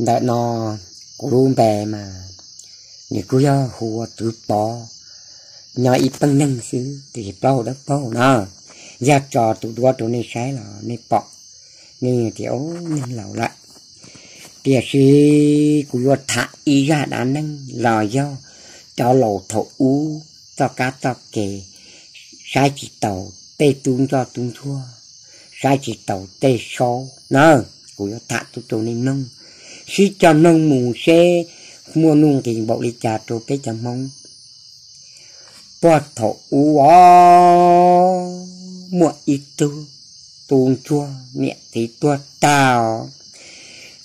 Ntawm no kuv lub npe mas nws kuj yog hu ua Txwv Pov, nyob ib peej neeg xwb tiam sis plaub hau dawb paug na. Yog tso tus duab rau nej saib los nej pom, nej tias neeg laus lawm. Tiam sis kuv yuav tham ib zaj dab neeg los yog cov laus thaum ub txoj kab txoj ke, saib tsis taus tej tub ntsoj tub ntsuag, saib tsis taus tej saub na. Kuv yuav tham tuaj rau nej mloog, sib cog mloog mus seb muaj nuj nqis npaum li cas rau peb cov Hmoob. Puag thaum ub os, muaj ib tug tub ntsuag niam txiv tuag tag,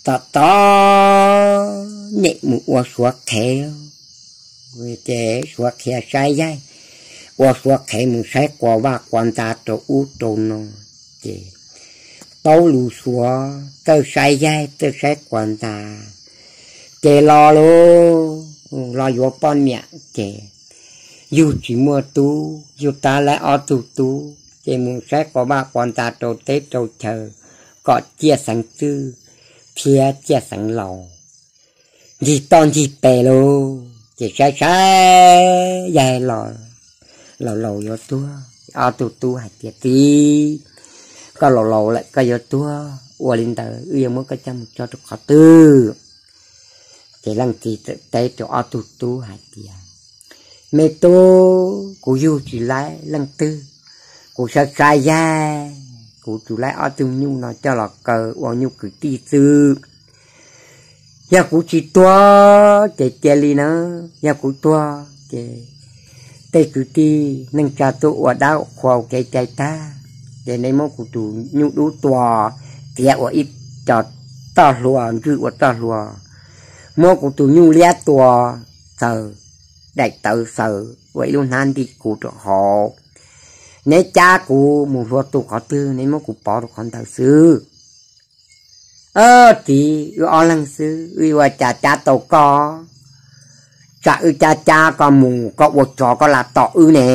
tom tom nyem mus ua suav qhev, ces suav qhev saib yaig, ua suav qhev mus saib quas vaj quas ntxa rau ub rau no, ces taub lus suav txawj saib yaig txawj saib quas ntxa, ces los lawm, los yuav poj niam ces yug tsis muaj tub, yug tab laib ob tug tub ces mus saib quas vaj quas ntxa rau teb rau chaw kom ciaj xeev txwj thiab ciaj xeev laus, ncig toj ncig pes lawm ces saib saib yaig los laus laus yuav tuag. Ob tug tub hais tias, Txiv, koj laus laus lawm koj yuav tuag, ua li ntawd wb yuav muab koj coj mus tso rau qhov twg? Ces leej txiv txawm teb rau ob tug tub hais tias, Me tub, kuv yug tsis laib leej twg, kuv saib saib yaig, kuv tsuas laib ob tug nyuj no coj los kaw ua nyuj kwv tij xwb. Yog kuv tsis tuag ces cia li na, yog kuv tuag ces tej kwv tij neej tsa tuaj ua dab ua qhua ua kev cai tag, ces nej muab kuv tus nyuj dub tua, txiav ua ib co toj hlua, ntswj ua toj hlua, muab kuv tus nyuj liab tua, xaws daim tawv xaws ua ib lub hnab ntim kuv rau hauv. Neb cab kuv mus hlua tu qhov twg neb muab kuv pov rau qhov ntawd xwb. Txiv, wb ob leeg xwb, wb yuav ua cas cab tau koj? Tsam wb cab cab koj mus koj ua tsov koj lam tom wb ne.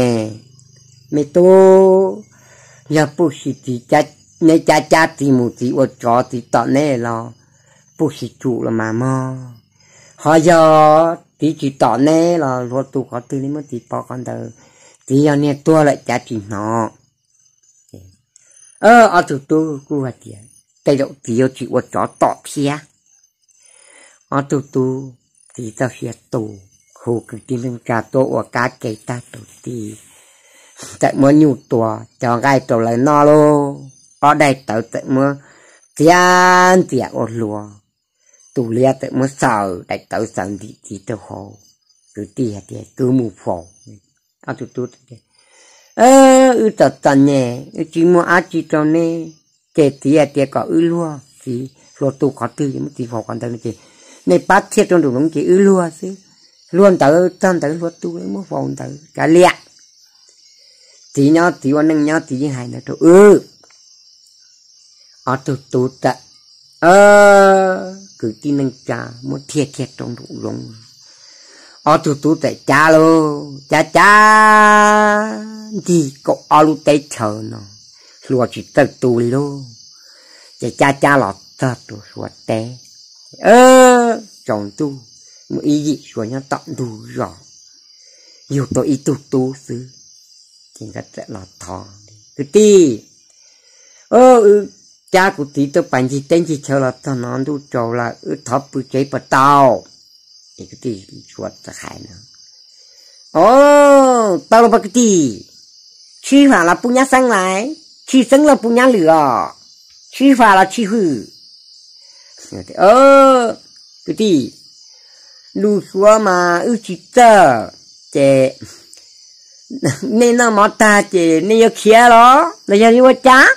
Me tub, yog puj si txiv, neb cab cab txiv mus txiv ua tsov txiv tom neb los puj si tsum los mas mog. Ho yog txiv tsis tom neb los hlua tu qhov twg neb muab txiv pov qhov ntawd, txiv yog niag tuag lawm cav tsis hnov. Ob tug tub kuj hais tias, Tej zaum txiv yuav tsis ua tsov tom thiab. Ob tug tub txiv txoj sia tu, hu kwv tij neej tsa tuaj ua kab ke tag rau tid, txawm muab nyuj tua cov nqaij rau lawv noj lauj, ob daim tawv txawm muab txiav ntxias ua hlua, tus liab txawm muab xaws daim tawv xaws ntim txiv rau hauv. Kwv tij hais tias, Kwv mus faus. Ob tug tub, Wb txom txom nyem, wb tsis muaj dab tsi rau neb, ces txiv hais tias kom wb luag txiv hlua tu qhov twg muab txiv faus qhov ntawd no ces nej pab thiaj rau nraum zoov ces wb luag xwb. Luag ntawd txog ntawd hlua tu muab faus ntawd kav liam. Txiv nyob txiv ua neej nyob txiv yeej hais ntawd rau wb. Ob tug tub txawm, kwv tij neej tsa muab thiaj kiag rau nraum zoov. Ob tug tub txawm cab lauj, cab cab ntig kaum ob lub teb chaws no, hlua tsis txawj tu li lauj. Ces cab cab los txog rau Suav teb, tsaus ntuj, muaj ib yim Suav nyob tom ntug zos, yug tau ib tug tub xwb. Ces nkawd txawm los thov, Kwv tij, wb cab kuv txiv tuaj pais ncig teb ncig chaw los txog no ntuj tsaus lawm, wb thov pw tsev puas tau? Ces kwv tij Suav txawm hais no, Au, tau los pab kwv tij, tshij fam los puj nyab xeeb lais, tshij xeeb los puj nyab lwm os, tshij fam los tshij hwj. Kwv tij, lus Suav mas wb tsis txawj, ces nej noj mov tag ces nej yuav khiav los los yog yuav ua cas?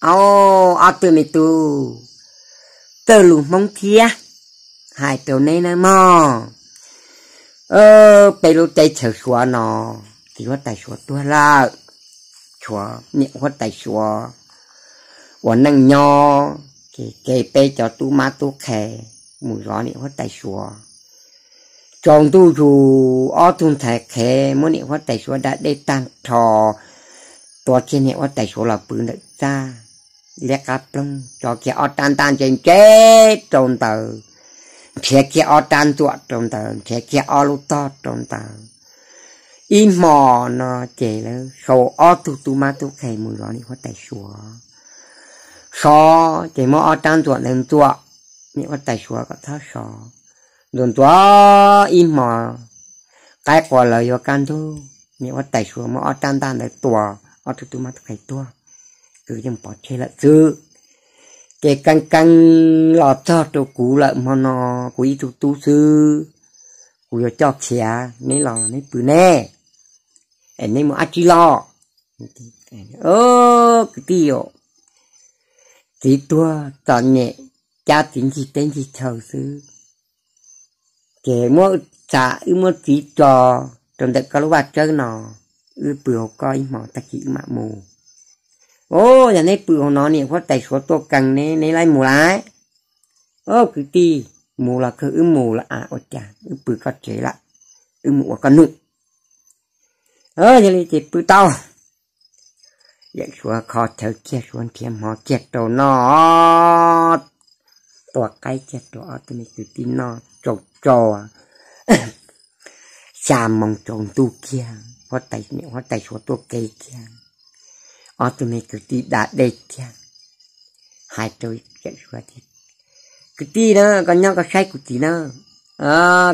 Au, ob tug me tub, txawj lus Hmoob thiab, hais rau neb nawb mog. Peb lub teb chaws Suav no, txiv huab tais Suav tuag lawm, tshuav niam huab tais Suav ua neej nyob, ces kev peb cov tub mab tub qhe mus zov niam huab tais Suav. Tsaus ntuj zus ob tug ntxhais qhev muab niam huab tais Suav da dej tag nrho, tua kiag niam huab tais Suav los pw ntawm txaj. liab qab ploog, tso kiag ob rab ntaj ntse ntse rau ntawd, nrhiav kiag ob rab ntxuam rau ntawd, nrhiav kiag ob lub tog rau ntawd. Ib hmo no ces lawv sau ob tug tub mab tub qhe mus zov niam huab tais suav. Sov ces muab ob rab ntxuam ntawd ntxuam niam huab tais suav kom txhob sov. Ntxuam ntxuam ib hmo, qaib qua lawv yuav kaj ntug, niam huab tais suav muab ob rab ntaj ntawd tua ob tug tub mab tub qhe tuag, kwv yeej pov tseg lawm xwb. Ces keeb keeb los txog rau kuv lawm, hmo no kuv ib tug tub xwb, kuv yuav coj khiav, neb los neb pw neb, es neb mus dab tsi los? Kwv tij, txiv tuag txom nyem, cab txiv ncig teb ncig chaw xwb, ces muab, txam wb muab txiv tso rau ntawm koj lub vaj tsawb no, wb pw hauv koj ib hmo tag kis wb mam mus. Os, yog neb pw hauv no niam huab tais suav tuaj kees neb, neb laib mus lawm. Os kwv tij, mus los kawg, wb mus lawm a, ua cas wb pw koj tsev lawm, wb mus ua koj num. Yog li ces pw tau. Yawm suav kho chaw kiag, suav nrhiav hmo kiag rau noj, tua qaib kiag rau ob tug me kwv tij noj tsau tsau. Xya moo tsaus ntuj kiag, huab tais, niam huab tais suav tuaj kev kiag, ob tug me kwv tij da dej kiag, hais rau yawm suav tias, kwv tij na, koj nyob koj saib kuv txiv na,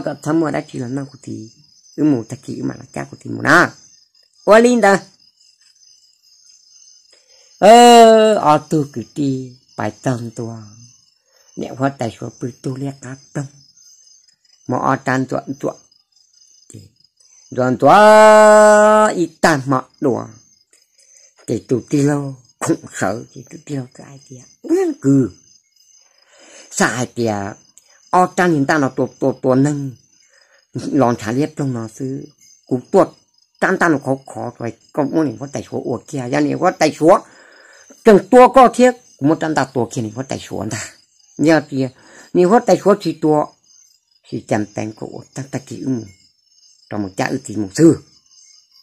koj txhob muaj dab tsi los noj kuv txiv, wb mus tag kis wb mam los cab kuv txiv mus na. Ua li ntawd, ob tug kwv tij pais txog ntua, niam huab tais suav pw tug liab qab ploog, muab ob rab ntxuam ntxuam, ntxuam ntxuam ib tag hmo dua, ces tus tij laug khoom sawv ces tus tij laug txawm hais tias, kwv, xav hais tias ob rab niag ntaj no tua tua tua neeg los ntshav liab ploog no xwb, kuv tua rab ntaj no khov khov, koj muab niam huab tais suav ua kiag, yog niam huab tais suav tseem tua koj thiab kuv muab rab ntaj tua kiag niam huab tais suav ntag. Yog tias niam huab tais suav tsis tua, tsis cas peev, koj ua tag tag kis wb mus, rau mus cab wb txiv mus xwb,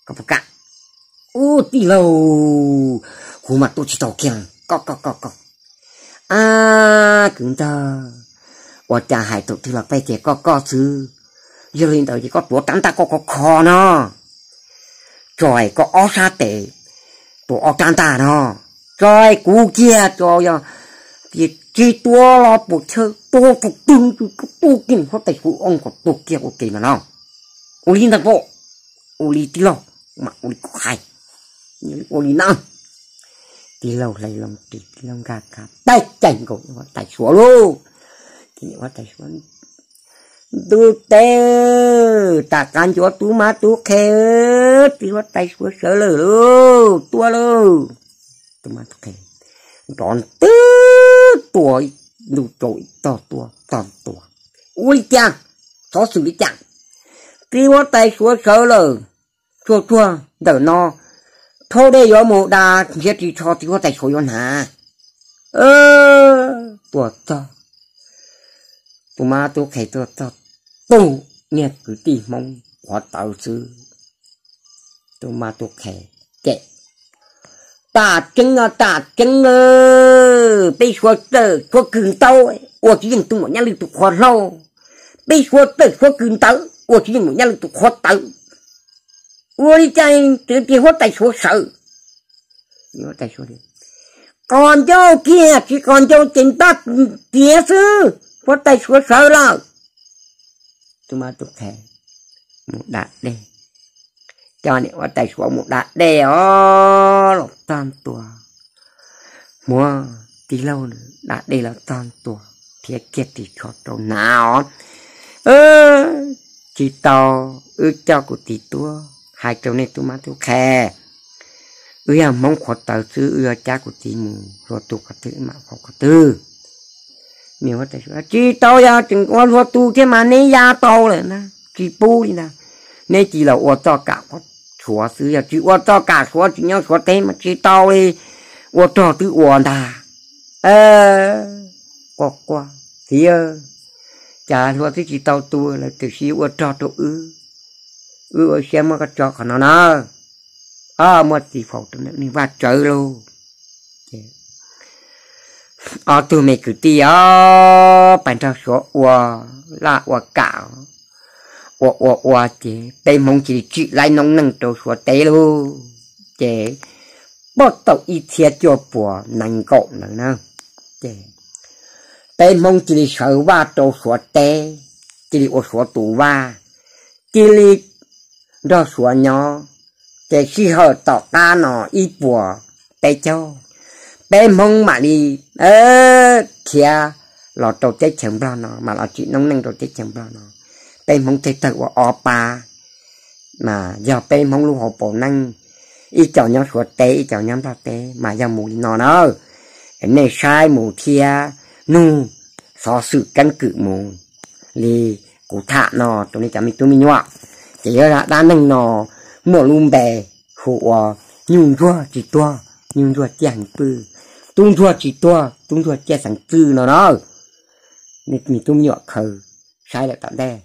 koj puas kam? Ub tij laug, kuv mas tua tsis tau kiag, koj koj koj koj. Ab kwv ntag, ua cas hais thaum twg los peb tias koj koj xwb? Yog li ntawd ces koj tuav rab ntaj koj khov khov no, tso koj ob sab tes, tuav ob rab ntaj no, tso kuv kiag tso, yog tias tsis tua los puas chawj tua tus twg, tua kiag niam huab tais suav, ua kom tua kiag ua ke ntag no. Ua li ntag pob, ua li tij laug, mas ua li kuv hais, ua li na. Tij laug hlais loo ris, tij laug nkag kab, teb caig nkaus niam huab tais suav lauj. Ces niam huab tais suav, ntuj teb, tam qab ncuav tub mab tub qhe, txiv huab tais suav sawv lawm lauj, tuaj lauj. Tub mab tub qhe nrov ntwg tua, ntuj tsaus ib tog tuaj tog tua. Ua li cas? Xov xwm li cas? Txiv huab tais suav sawv lawm, tsuag tsuag ntawm no, rhaub dej yuav mus da, nrhiav ris tsho txiv huab tais suav yuav hnav. Tuaj txog, tub mab tub qhe tuaj txog, tus niag kwv tij Hmoob qhuav tawv xwb. Tub mab tub qhe, ces tam tseeb, tam tseeb, peb suav txawj suav kws ntaub, ua tsis yeej tus muam Nyab Lwj tus qhua hlau. Peb suav txawj suav kws ntawd, ua tsis yeej muam Nyab Lwj tus qhua tawv. Ua li cas txiv huab tais suav sawv? Qos ncauj kiag, tsis qos ncauj ces ntab tiav xwb, huab tais suav sawv lawm. Tub mab tub qhe mus da dej, coj niam huab tais suav mus da dej os, los txog ntua, muab tij laug da dej los txog ntua, thiab kiag ris tsho rau hnav os. Tsis tau, wb coj kuv txiv tuaj, hais rau nej tub mab tub qhe, wb yog Hmoob qhuav tawv xwb, wb yuav cab kuv txiv mus hlua tu qhov twg mam faus qhov twg. Niam huab tais suav, tsis tau, yog tseem ua hlua tu thiab mas neb ya tau lawm na, tsis pub li ntag. Neb cia li los ua txoj kam suav xwb, yog tsis ua txoj kam suav tsis nyob suav teb mas tsis tau li, ua rog twb ua ntag. Quaj quaj, txiv, cas hlua twb tsis tau tu lawm tiam sis ua rog rau wb, wb ua siab muab koj tso qhov no na. Muab txiv faus rau ntawm niag vaj tsawv lauj. Ces ob tug me kwv tij os, pais nrog Suav ua laj ua kam, ua ua ua ces peb Hmoob cia li tsim laib noob neej rau Suav teb lauj. Ces puag thaum ib txhiab cuaj puas nees nkaum ntawd na, ces peb Hmoob cia li sawv vaj rau Suav teb, cia li ua Suav tus vaj, cia li nrog Suav nyob. Ces sij hawm tom qab no ib puas peb caug, peb Hmoob mam li khiav los rau teb chaws Nplog no, mam los tsim noob neej rau teb chaws Nplog no. Peb Hmoob thiaj tawg ua ob pab, mas yog peb Hmoob lub hauv paus neej, ib co nyob Suav teb ib co nyob Nplog teb mas yog mus li no na. Es nej saib mus thiab nug xov xwm keeb kwm mus li kuv tham no rau nej cov me tub me nyuam. Ces yog dab neeg no muaj lub npe hu ua nyuj ntsuag tsis tuag, nyuj ntsuag ciaj heev pwj, tub ntsuag tsis tuag, tub ntsuag ciaj xeev txwj no na. Me tub me nyuam khaws saib lawm tom ntej.